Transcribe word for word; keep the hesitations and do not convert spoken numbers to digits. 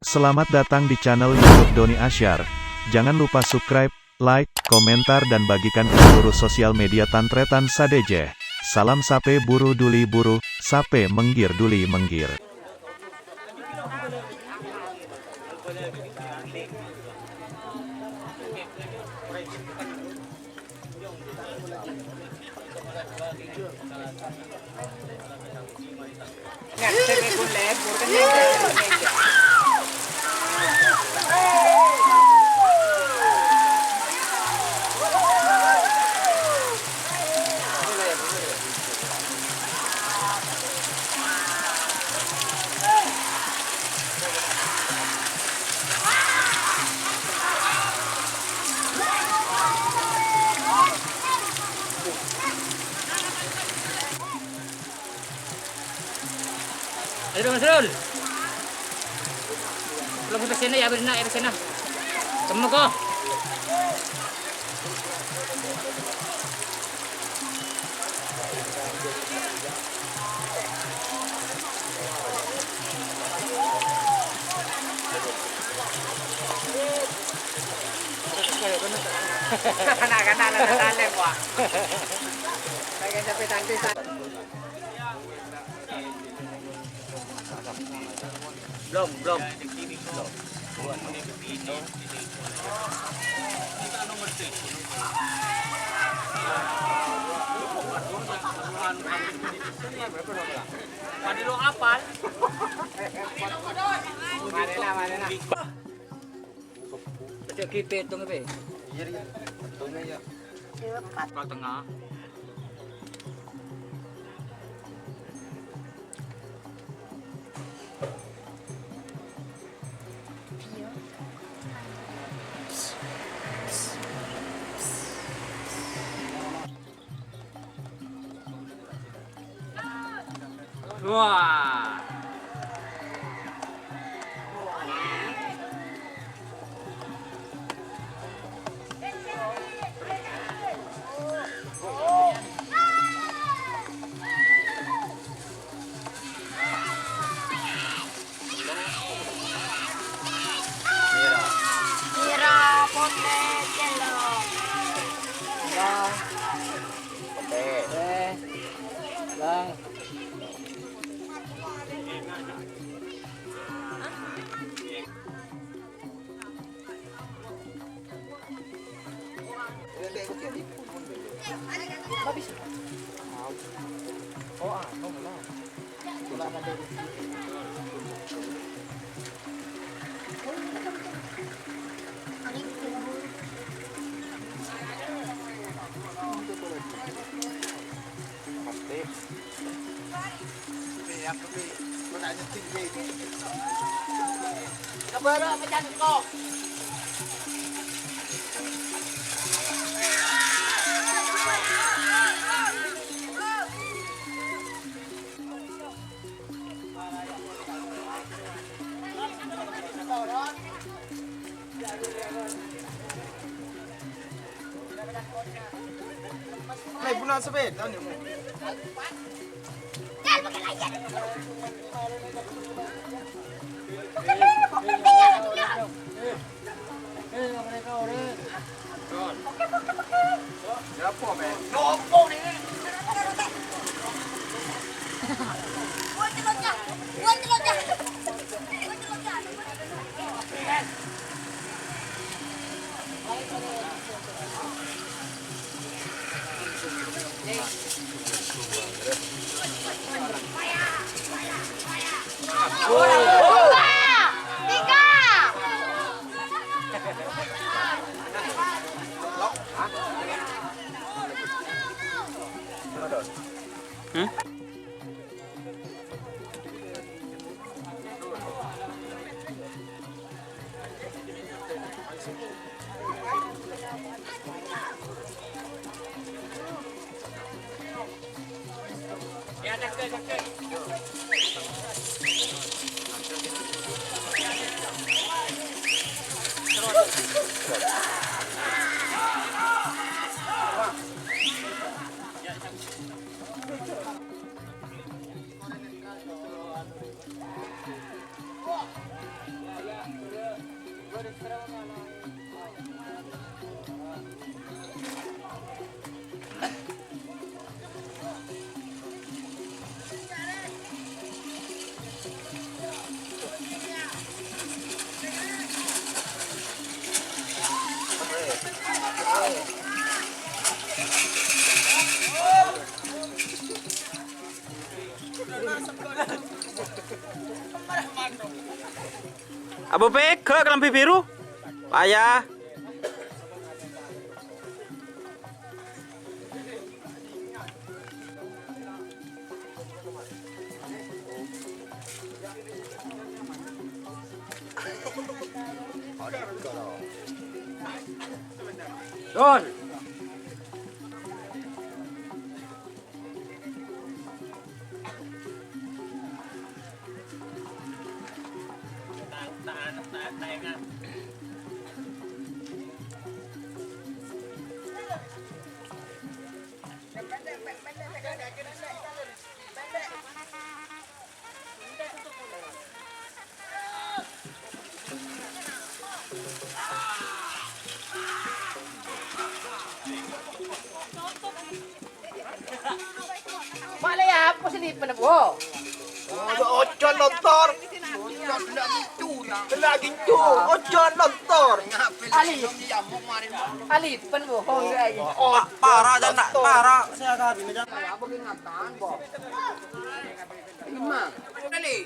Selamat datang di channel YouTube Doni Asyar. Jangan lupa subscribe, like, komentar, dan bagikan ke seluruh sosial media tan-tarètan sadhâjâ. Salam sapè buru dhuli buru, sapè mèngghir dhuli mèngghir. Ayo, Mas Rul. Belum sampai sini ya, Birna, ya, sini. Temu kok. Anak-anak, anak talent, Pak. Pengen sampai tadi, Pak. Blom, blom. Blom. Padi lo apal? Marena, marena. Aja gitu, hitung, Pe. Iya, iya. Untungnya ya. Ke tengah. Wah. Merah, putih, cendol. Merah, putih. Eh, bang. Lè, guna sepeda nih, Mo. Hmm? Apa pèghâ' kalambhi biru? Paya. Don. Ma'lè apa sè lipen, Bu? Ojo lontor. Kena gincu. Ojo lontor. Ali. Alipen, Bu. Oh, iya, iya. Oh, para, jana, para. Saya kagak bisa. Apa ingatan, Bu? Lima. Kali.